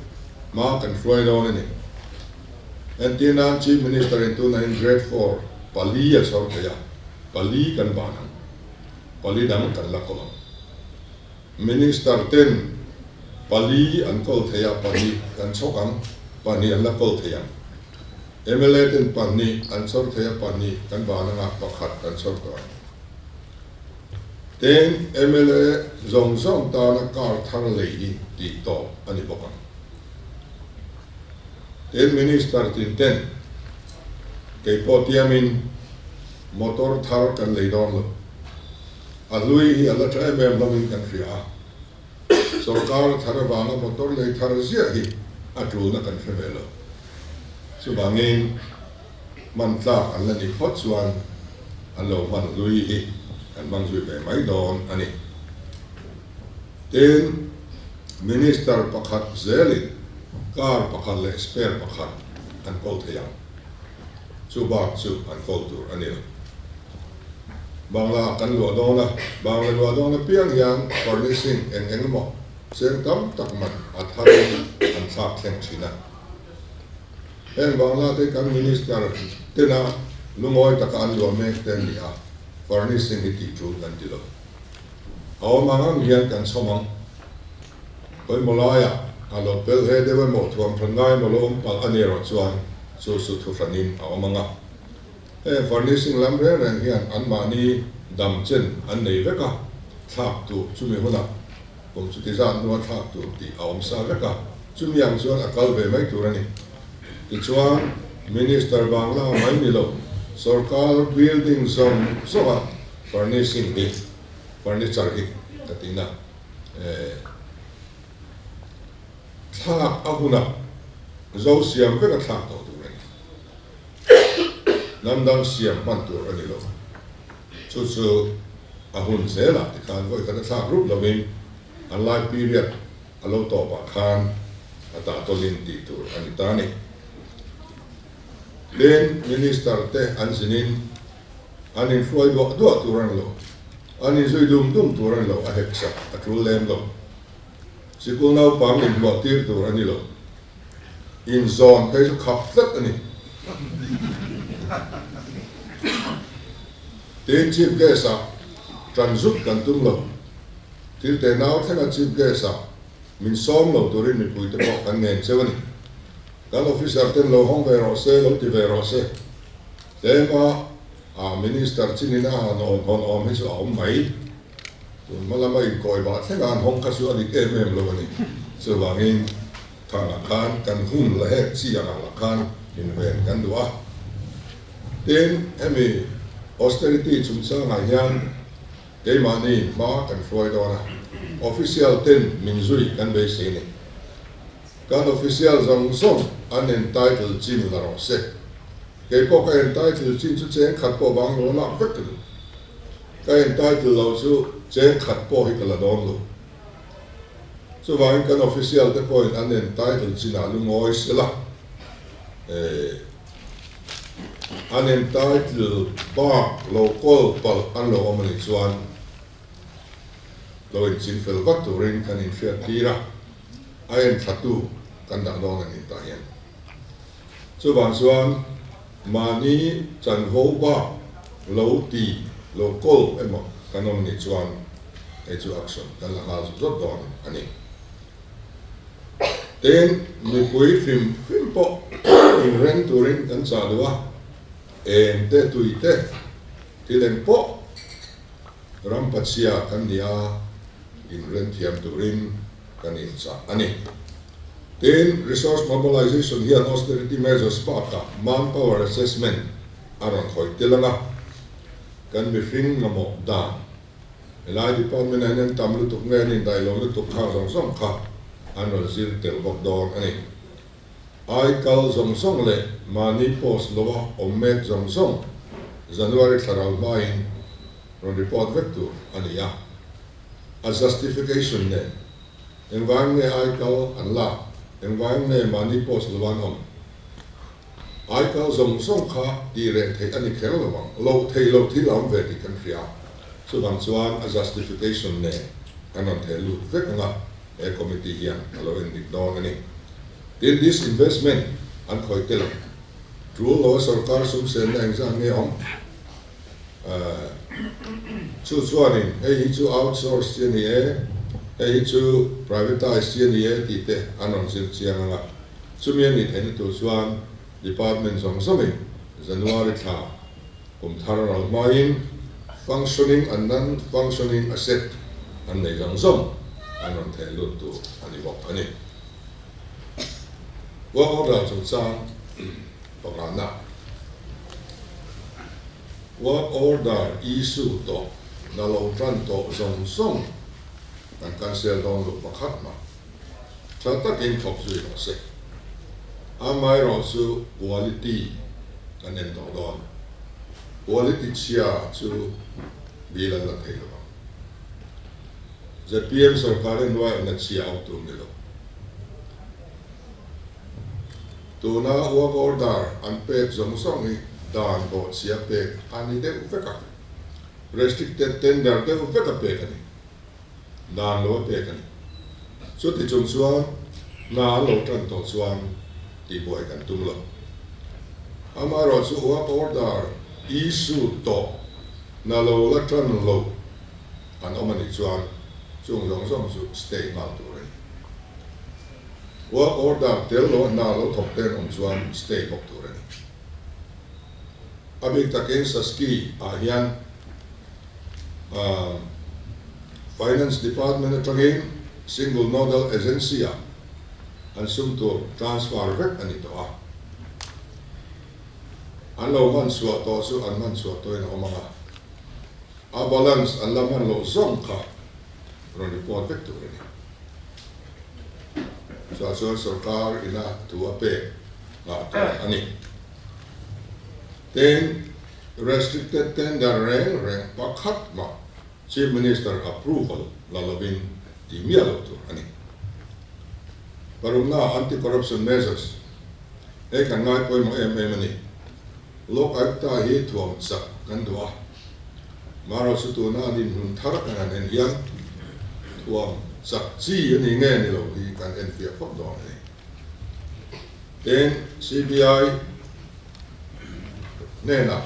hma kan hruai dawn a ni. Entir nan Chief Minister in tunahin Grade 4 pali a chhawr thei a, pali kan ban ang, pali dang kan la kawlh ang. Minister ten pali an kawl thei a, pahnih kan chhawk ang, pahnih an la kawl thei ang. Mla ten pahnih an chhawr thei a, pahnih kan ban anga pakhat kan chhawr tawh ang. Tin, mla zawng zawng tana car thar lei hi tih tawp a ni bawk ang. Tin, Minister tin ten kei pawh tiamin motor thar kan lei dawn lo. A hlui hi a la tha em em lovin kan hria a, sorkar thar avanga motor lei thar ziah hi a tulna kan hre ve lo. Chuvangin hman tlak an la nih phawt chuan an lo hman hlui hi kan hmang zui ve mai dawn a ni. Tin, Minister pakhat zelin car pakhat leh spare pakhat an kawl thei ang. Chu bak chu an kawl tur a ni lo. Bangla kan luah dawn a, Bangla luah dawn apiang hian furnishing eng eng emaw cheng tam tak man a tharin an thlak thleng thin a. Heng Bangla te kan Minister tena lungawi taka an luah mek te an ni a, furnishing hi tih tul kan ti lo. A awm ang ang hian kan chhawm ang. Pawimawh laiah a lo pel he deuh emaw thuam than ngai emaw lo awm palh a ni erawh chuan chu chu thu hranin a awm ang a. Heng furnishing lam reng reng hian anmahni dam chen an nei vek a, thlak tur chumi hunah kum chuti zat hnua thlak tur tih a awm sa vek a, chumi ang chuan a kal ve mai tur a ni. Tichuan, Minister Bangla mai ni lo, sorkar building zawng zawnga furnishing hi, furniture hi ka tina eh, thlak a hunah zo siam vek a thlak tawh tur a ni. Hnam dang siam hman tur a ni lo. Chu chu a hun zelah tikhan vawi khat a thlak rup lovin an lai period a lo tawpah khan a tah tawlin tih tur a ni ta a ni. Tin, Minister te an zinin an inhruai duah duah tur a ni lo, an inzui dum dum tur a ni lo, a hek sak a tul lem lo. Sikul naupang inhmuah tir tur a ni lo. Inzawn phei chu khap tlat a ni. Tin, Chief Guest-ah tan zut kan tum lo. Thil te nau thlenga Chief Guest-ah min sawm lo turin mipuite pawh kan ngen cheu a ni. Kan officer ten lo hawng ve rawh se, lo ti ve rawh se. Tlema a Minister chin ina han awm hawn awm hi chu a awm mai. Tun hma lama inkawi bah thlenga an hawng kha chu a dik em em lo a ni. Chuvangin thangah khan kan hun la hek chi angah lah khan inven kan duh a. Tin, hemi austerity chungchangah hian keimahni hma kan hruai dawn a, official ten min zui kan beisei ni. Kan official zawng zawng an entitle chin la rawh se. Keipawh ka entitle chin chu cheng khat pawh bang lo lak vek ka duh. Ka entitle lo chu cheng khat pawh hi ka la dawn lo. Chuvangin kan official te pawhin an entitle chinah lungawi sela, eh, an entitle bak lo kawl palh an lo awm a nih chuan lo inching fel vat turin kan inhriat tir a, a enthlatu kan dah dawn a ni tah hian. Chuvang chuan mahni chanvo bak lo ti lo kawl emaw kan awm nih chuan hei chu action kan la nghal zut zawt dawn a ni. Tin, mipui hrim hrim pawh inreng turin kan chah duh a, eng te tui te thil eng pawh ram pachhia kan ni a, inreng thiam turin kan inchah a ni. Tin, resource mobilization hian austerity measures bakah manpower assessment a rawn khawih tel ang a, kan mihring mamawh dan, helai department ah hian an tam lutuk nge an indaih lo lutuk khang zawng zawng kha an rawn zir tel bawk dawn a ni. Ai kal zawng zawng leh mahni post loa awm mek zawng zawng January thla ral hmain rawn report vek tur a ni a, a justification nen. Engvang nge ai kal an lak? Engvang nge mahni post lo an awm? Ai kal zawng zawng kha tih reh theih a ni kher lo ang. Loh theih loh thil a awm ve tih kan hria. Chuvang chuan a justification nen kan rawn theh lut vek ang a, he committee hian a lo endik dawn a ni. Tin, disinvestment an khawih tel ang. Tul lo a sorkar sum senna engzat nge awm? Chu chuanin hei hi chu outsource chi a ni e, Hei hi chu privatise chi a ni e tih te an rawn zir chiang ang a, chumi a nih theihna tur chuan department zawng zawngin January thla kum thar ral hmain functioning and non-functioning asset an nei zawng zawng an rawn theh lut tur a ni bawk a ni. Work order chungchang pangana Work order issue tawh na lo tan tawh zawng zawng kan cancel dawn lo pakhat mah tha takin thawk zui rawh se. Amaherawh chu quality kan en tawh dawn. Quality chhia chu bill an la thei lo ang. Zpm sorkar hi hnuai awmna chhia awm tur ni lo. Tuna work order an pek zawng zawng hi dan bawhchhia pek a ni deuh vek a, restricted tender deuh vek a pek a ni, dan lo a pek a ni. Chuti chung chuan hna an lo tan tawh chuan tihbuai kan tum lo. Amaherawhchu work order issue tawh hna lo la tan lo an awm a nih chuan chung zawng zawng chu stay nghal tur a ni. Work order tel lo a hna lo thawk te an awm chuan stay bawk tur a ni. A bik takin Saski ah hian Finance Department atangin Single Nodal Agency ah an sum tur transfer vek a ni tawh a. An lo hman chhuah tawh chu an hman chhuah tawhin a awm ang a, a balance an la hman loh zawng kha rawn report vek tur a ni. Chutah chuan sorkar ina thu a pek nghah tur a ni. Tin, restricted tender reng reng pakhat mah Chief Minister approval la lovin tih miah loh tur a ni. Parukna anti-corruption measures hei kan ngai pawimawh em em a ni. Lok Ayukta hi thuam chak kan duh a, Marawhchu tuna an inhmun thar kan han en hian thuam chak chi a ni nge ni lo hi kan enfiah phawt dawn a ni. Tin, CBI hnenah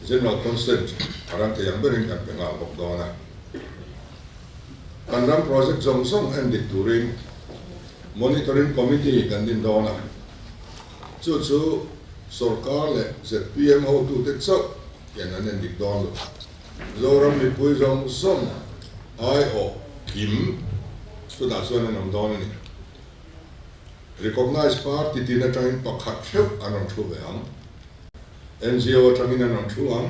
General Consent a ran thei ang berin kan pe nghal bawk dawn a. Kan ram project zawng zawng en dik turin Monitoring Committee kan din dawn a. Chu chu sorkar leh zpm hotute chauh hian an en dik dawn lo. Zoram mipui zawng zawng aiawh kim chutah chuan an awm dawn a ni. Recognized party tin atangin pakhat hreuh an rawn thu ve ang. NGO atangin an rawn thu ang.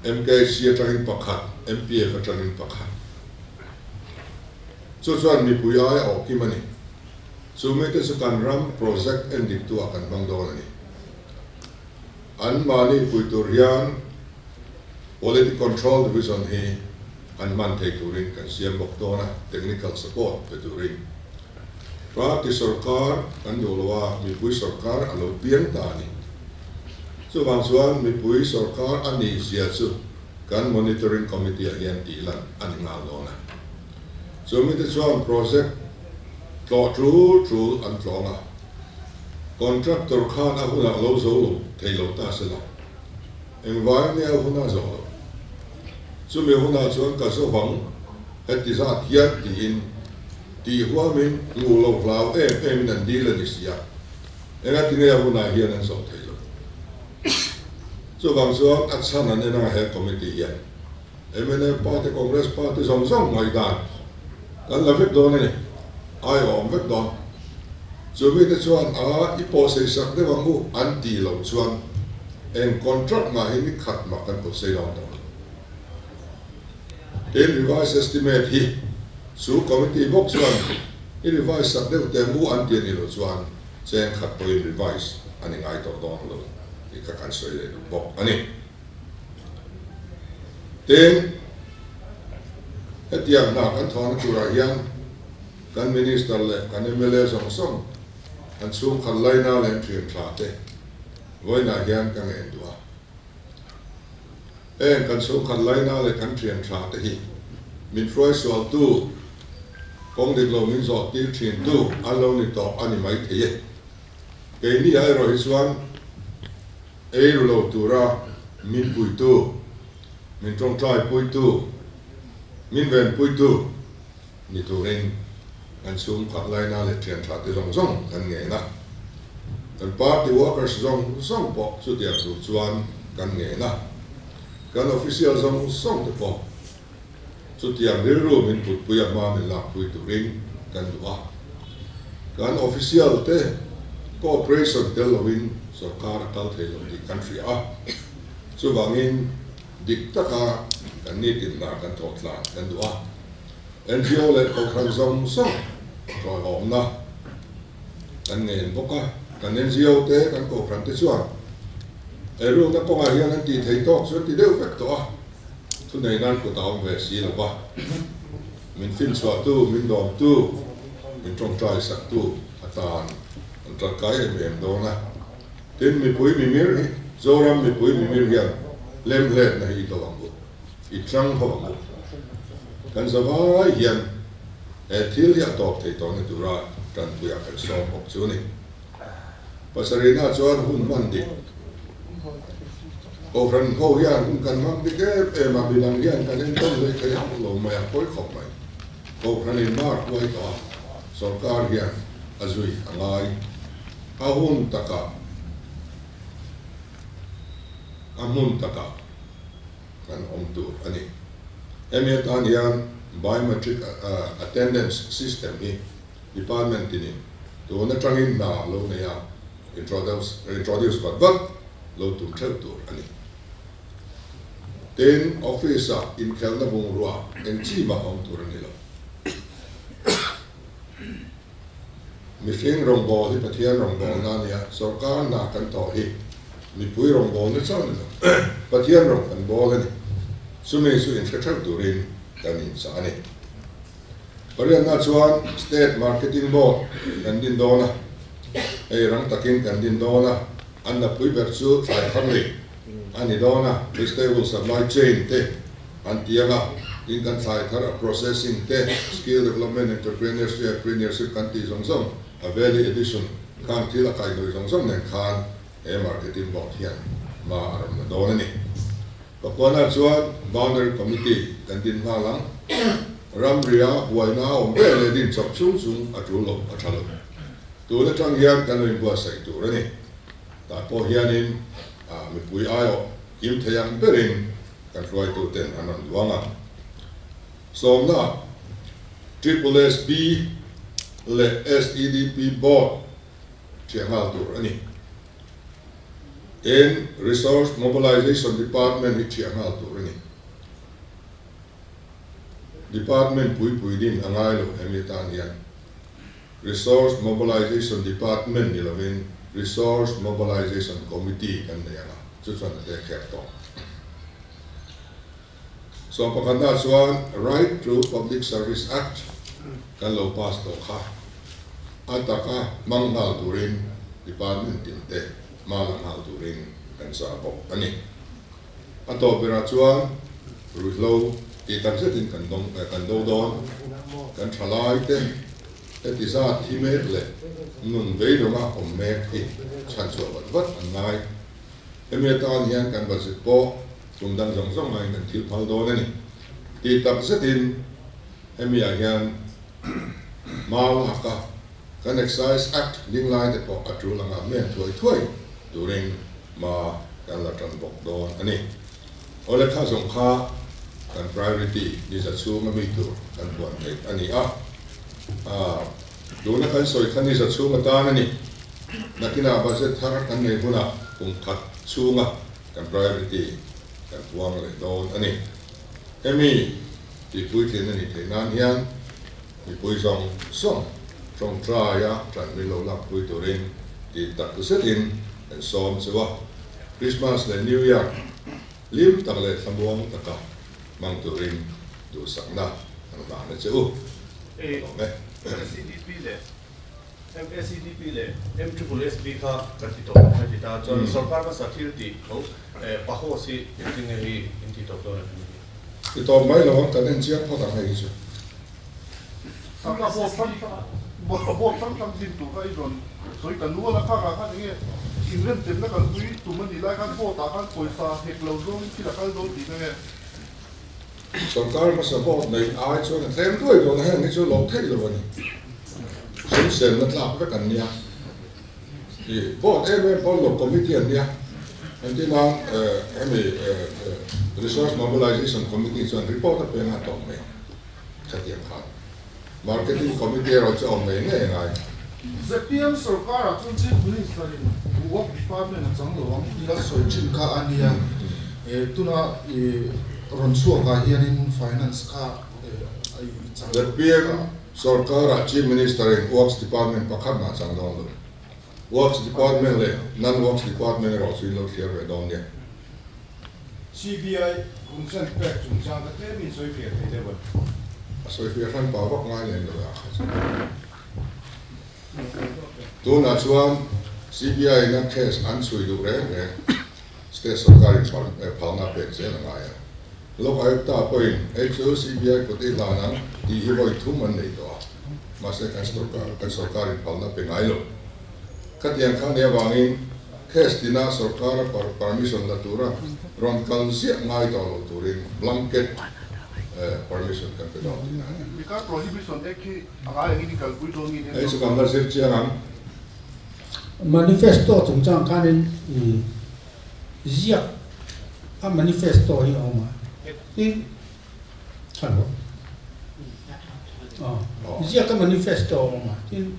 MKC atangin pakhat, MPF atangin pakhat. Chu chuan mipui aiawh kim a ni. Chu mite chu kan ram project en diktu ah kan hmang dawn a ni. An mahni pui tur hian Quality Control Division hi an hman thei turin kan siam bawk dawn a, technical support pe turin. Party sorkar kan duh lo a, mipui sorkar a lo piang ta a ni. Chuvang chuan mipui sorkar a nih zia chu kan Monitoring Committee ah hian tih lan a ni nghal dawn a. Chu mite chuan project tlawh tul tul an tlawng a, contractor khan a hunah lo zo lo thei lo ta se la, engvai nge a huna zawh loh? Chumi hunah chuan ka zo vang heti zat hian tiin tih huamin hmuh lo hlau em emin an dil a ni si a, engati nge a hunah hian an zawh thei lo? Chuvang chuan a chhan an en anga he committee hian. Mnf party, Congress party zawng zawng ngaihdan kan la vek dawn a ni, ai a awm vek dawn. Chu mite chuan a i pawhsei sak deuh ang u an tih loh chuan eng contract mah hi ni khat mah kan pawhsei dawn tawh lo. Tin, revise estimate hi chu committee bawk chuan i revise sak deuh teh ang u an ti a nih loh chuan cheng khat pawhin revise a ni ngai tawh dawn lo tih kha kan sawi leh duh bawk a ni. Tin, hetiang hna kan thawhna turah hian kan Minister leh kan mla zawng zawng an chhungkhat laina leh an thian tha te vawiinah hian ka ngen duh a. Heng kan chhungkhat laina leh kan thian tha te hi min hruaisualtu, kawng dik lo min zawh tir thintu an lo ni tawh a ni maithei e. Keini ah erawh hi chuan Ei ru lo tura min puitu, min tawngtai puitu, Min venpuitu ni turin kan chhungkhat laina leh thian tha te zawng zawng kan ngen a, kan party workers zawng zawng pawh chutiang tur chuan kan ngen a, kan official zawng zawng te pawh chutiang rilru min putpui a hma min lakpui turin kan duh a. Kan official te cooperation tel lovin sorkar a kal thei lo tih kan hria a, chuvangin Dik taka kan nitin hna kan thawh tlan kan duh a, NGO leh kohhran zawng zawng ṭawihawmna kan ngen bawk a, kan NGO te kan kohhran te chuan eirukna kawngah hian an tih thei tawk chu an ti deuh vek tawh a, thunei nan kut a awm ve si lo va, min finchhuahtu, min dawmtu, min ṭawngṭai saktu atan an ṭangkai em em dawn a. Tin, mipui mimir hi, Zoram mipui mimir hian lemhletna hi i do ang u, i tlang ho ang u. Kan zavai hian he thil hi a tawp thei tawhna tura tanpuiah kan sawm bawk chu a ni. Pasarihna chuan hun hman dik. Kohhran ho hian hun kan hmang dik em em a, midang hian kan entawn hlei thei hauh lo mai a, pawi khawp mai. Kohhranin mar huai tawh a, sorkar hian a zui a ngai. A hun takah, a hmun takah kan awm tur a ni. Hemi atan hian Biometric Attendance System hi Department tinin tun atangin hna lo nei a, introduce vat vat lo tum theuh tur a ni. Tin, office-ah inkhelhna bungrua eng chi mah awm tur a ni lo. Mihring rawngbâwl hi Pathian rawngbâwlna a nia, sawrkar hna kan thawh hi mipui rawngbâwlna chauh a ni lo, Pathian rawng kan bâwl a ni. Chumi chu inhre theuh turin kan inchah a ni. Pariatna chuan State Marketing Board kan din dawn a, hei rang takin kan din dawn a, an napui ber chu thlai thar lei a ni dawn a, vegetable supply chain te an ti ang a, tin kan thlai thar a processing te, skill development, entrepreneurship, entrepreneurship kan tih zawng zawng, a value addition khan thil a kaihhnawih zawng zawng nen khan he marketing board hian hma a rawn la dawn a ni. Pakuana chuan boundary committee kan din nghal ang, ramria buaina a awm ber leh din chawp chung chung a tul lo a tha lo. Tun atang hian kan lo inbuatsaih tur a ni. Tah pawh hianin mipui aiawh kim thei ang berin kan hruaituten an rawn duang a. Sawmna, Triple SB leh SEDP Board ṭhiah nghal tur a ni. Tin, Resource Mobilization Department hi ṭhiah nghal tur a ni. Department puipui din a ngai lo hemi atan hian Resource Mobilization Department ni lovin Resource Mobilization Committee kan nei ang a, chu chuan a tek her tawh. Sawm pakhatna chuan Right to Public Service Act kan lo pass tawh kha a taka hmang nghal turin department tin te hma la nghal turin kan chah bawk a ni. A tawp berah chuan ruihhlo tih tak zetin kan dawng kan do dawn, kan tha lai te heti zat thi mek leh nun veidawnga awm mek hi chhanchhuah vat vat an ngai. Hemi atan hian kan budget pawh tum dang zawng zawng aiin kan thil phal dawn a ni. Tih tak zetin hemi ah hian hma lak a kan Excise Act ding lai te pawh a tul anga men thuai thuai turin hma kan la tan bawk dawn a ni. Awle kha zawng kha kan priority ni za chhunga mi tur kan puan theih a ni a, tuna kan sawi kha ni za chhung atan a ni. Nakinah budget thar kan nei hunah kum khat chhunga kan priority kan puang leh dawn a ni. Hemi tihpuitlin a nih theih nan hian mipui zawng zawng tawngtaia tan min lo lakpui turin tih tak zetin kan sawm chu a. Christmas leh New Year hlim tak leh thlamuang taka hmang turin duhsakna kan hlan a che u. Ka lawm e. SEDP leh MSEDP leh MSSB kha kan ti tawp ang a ti ta. Chuan sorkar hmasa thil tih tho PAHOS hi engtin nge hi in ti tawp dawn em ni? Ti tawp mai lo ang, kan en chiang phawt ang hei hi chu. Sangha board hrang hrang board hrang hrang din tur kha i rawn sawi ta nual a, khangah khan enge inremtemna kalpui tum a nih lai khan board ah khan pawisa hek lo zawngin thil a kal dawn tihna nge? Sorkar hmasa vote neih ai chuan a tlem duai dawn a, heng hi chu loh theih lo a ni. Sum senna tlak vek an nia. I vote em em pawn lo committee an nia. Engtin ang hemi Resource Mobilization Committee chuan report a pe nghal tawh mai ang khatiang khan. Marketing Committee erawh chu a awm ngei ngei a ngai. ZPM sorkarah chuan Chief Minister in Work Department a chang lo ang tih a sawi thin kha a nia. Tuna i rawn chhuakah hianin Finance kha i chang lo. ZPM sorkarah Chief Minister in Works Department pakhat mah a chang dawn lo. Works Department leh Non-Works Department erawh chu in lo thliar ve dawn nia. CBI consent pek chungchang kha tlem in sawi fiah thei deuh a. A sawi fiah hran pah vak ngai lem lo ah kha chuan. Tunah chuan CBI in a case an chhui duh reng reng state sorkar in phalna a pek zel a ngai a. Lok Ayukta pawhin hei chu CBI kut i hlan ang tih hi vawi thum an nei tawh a, mahse kan sorkar kan sorkar in phalna pe ngai lo. Khatiang kha nia vangin case tina sorkara permission la tura rawn kal ziah ngai tawh lo turin blanket permission kan pe dawn tihna a ni. Liquor Prohibition Act hi a ngai angin i kalpui dawn nge Hei chu kan la zir chiang ang. Manifesto chungchang khanin ziak a manifesto hi a awm a, tin hello aw ziak a manifesto a awm a, tin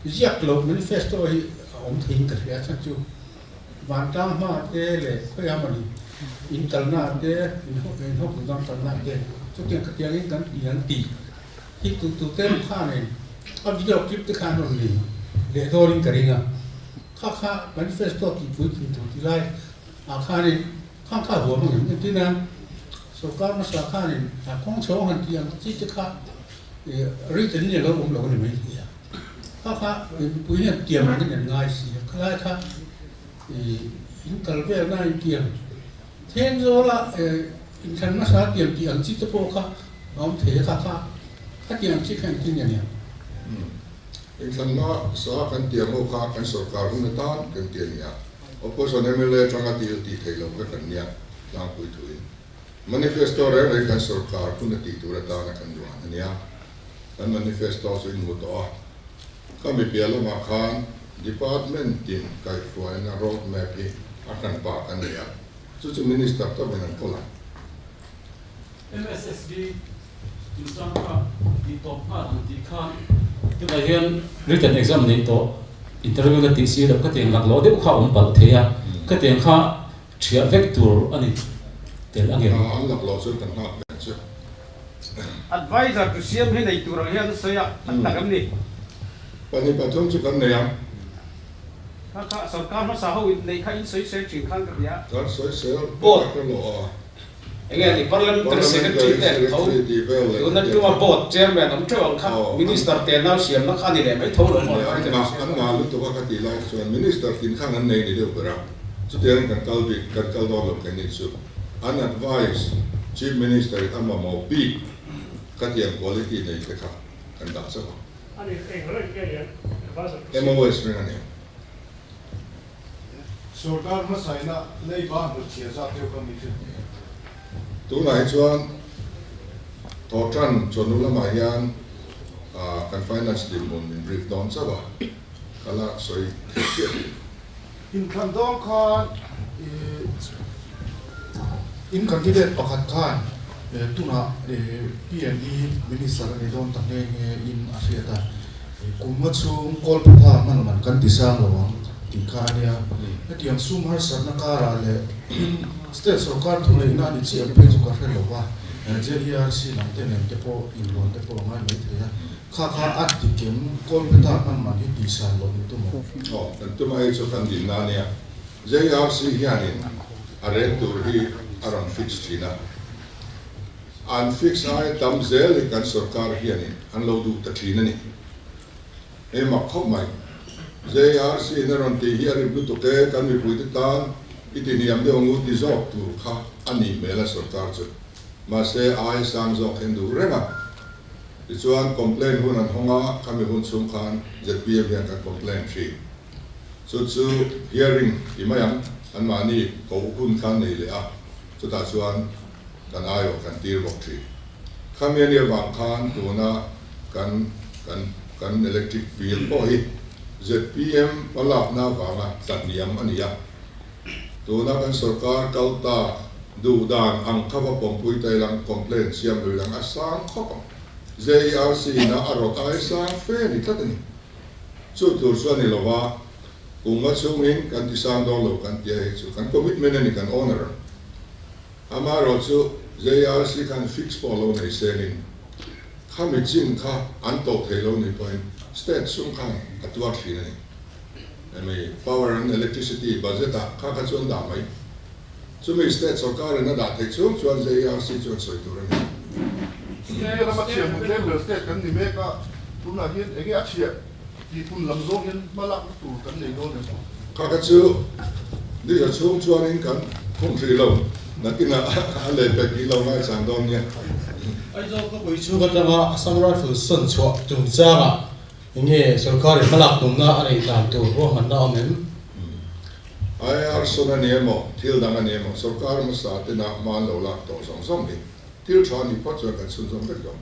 ziak loh manifesto hi a awm theiin ka hria chhan chu vantlang hma te leh khawiah mawni in kalna te in hawk dang kalna te chutiang khatiangin kan ti an ti hi tu tu te khanin a video clip te khan rawn ni leh dawrin ka ring a. Kha kha manifesto tih puitling tur ti lai ah khanin khang kha huam ang em? Engtin a sorkar hmasa khanin kawng chho ang han tih ang chi te kha written in a lo awm lo a ni mai thei a. Kha kha mipui hian tiam angin an ngai si a, khalai kha in kal velna in tiam Thenzawl-a inthlan hmasa tiam tih ang chi te pawh kha a awm thei a, kha kha khatiang chi kha engtin nge niang? Inthlanna sa kan tiang ho kha kan sorkar hun atan kan ti a ni a, Opposition mla atanga dil tih theih loh vek an nia tlangpui thuin. Manifesto reng reng kan sorkar hun a tih tur atana kan duan a nia. Kan manifesto chu in hmu tawh a, ka mipiah lamah khan Department tin kaihhruaina road map hi a hran pah kan nei a, chu chu Minister tawkin an kawl ang. MSSB chungchang kha tih tawp nghal ang tih khan tunah hian written exam neih tawh interview la tih si loh khatiang laklawh deuh kha a awm palh thei a, khatiang kha thiah vek tur a ni tel a ngem. An laklawh chu kan nghak ve chu. Advisor tu siam hi nei tur ang hian a sawi a, tak tak em ni? 2 3 chu kan nei ang. Kha kha sorkar hmasa ho in neih kha in sawisel thin khan ka hria. Kan sawisel pawh ka hre lo a. Enge ni Parliamentary Secretary te an tho, tuna tuma Board Chairman awm teuh ang kha Minister te nau siamna kha a ni leh mai tho lo maw? An ngah lutuk a ka tih lai chuan Minister tin khan an nei ni deuh ber a, chutiangin kan kal bik, kan kal dawn lo keini chu. An advice Chief Minister in a mamawh bik khatiang quality nei te kha kan dah chauh ang. MOS reng a ni. Sorkar hmasaina leiba hnutchhia zat deuh ka mi chu. Tunah hi chuan thawhtan chawhnu lamah hian kan finance dinhmun min brief dawn chauh a, ka la sawi thei chiah lo. Inthlan dawn khan in candidate pakhat khan tunah PNE Minister a ni dawn ta nghe nghe in a hriat a. Kum nga chhung Kawlpatha hman man kan ti sang lo ang tih kha a nia. Hetiang sum harsatna karah leh tin state sorkar thuneihna a ni chiah phei chu ka hre lo va, JERC lam te nen te pawh inrawn te pawh a ngai mai thei a. Kha kha a ti kem Kawlpatha hman man hi tih san loh in tum ang. Aw, kan tum a hei chu kan dinna a nia. JERC hianin a rel tur hi a rawn fix thin a. An fix ai tam zel hi kan sorkar hianin an lo duh ta thin a ni. Hei mak khawp mai. JRC in a rawn tih hi a rip lutuk e, kan mipuite tan i ti hniam deuh ang u ti zawk tur kha a nih hmel a sorkar chu. Mahse ai sang zawk hian duh reng a. Tichuan complaint hun an hawng a, khami hun chhung khan zpm hian kan complaint thin. Chu chu hearing ti mai ang, anmahni koh hun kha an nei leh a, chutah chuan. kan aiawh kan tir bawk thin. Khami a nih avang khan tuna kan kan kan electric bill pawh hi zpm hmalakna avanga tlahniam a ni a. Tuna kan sorkar kal ta duh dan ang kha va pawmpui ta ilang complaint siam lui lang a sang khawp ang. JERC ina a rawt ai sang fe a ni tlat a ni. Chu tur chu a ni lova, kum nga chhungin kan ti sang dawn lo kan ti a, hei chu kan commitment a ni, kan honour. Amaherawhchu JERC khan fix pawh lo nei sengin khami chin kha an tawh thei lo ni pawhin state sum khan a tuar thin a ni. Hemi power and electricity budget ah kha kha chu an dah mai. Chumi state sorkarin a dah theih chhung chuan JERC chuan sawi tur a ni. State lama chhiah hmu tlem ber state kan ni mek a, tunah hian enge a chhiah tih hun lam zawng hian hma lakna tur kan nei dawn em? Kha kha chu ni za chhung chuanin kan khum hrih lo, nakinah a leh pek tih lo ngaichang dawn nia. Aizawl khawpui chhung atanga Assam Rifles sawn chhuah chungchangah Enge sorkarin hmalak tumna a neih dan tur ruahmanna awm em? IR sawn a ni emaw, thil dang a ni emaw, sorkar hmasa tena hma an lo lak tawh zawng zawng hi thil tha a nih phawt chuan kan chhunzawm vek dawn.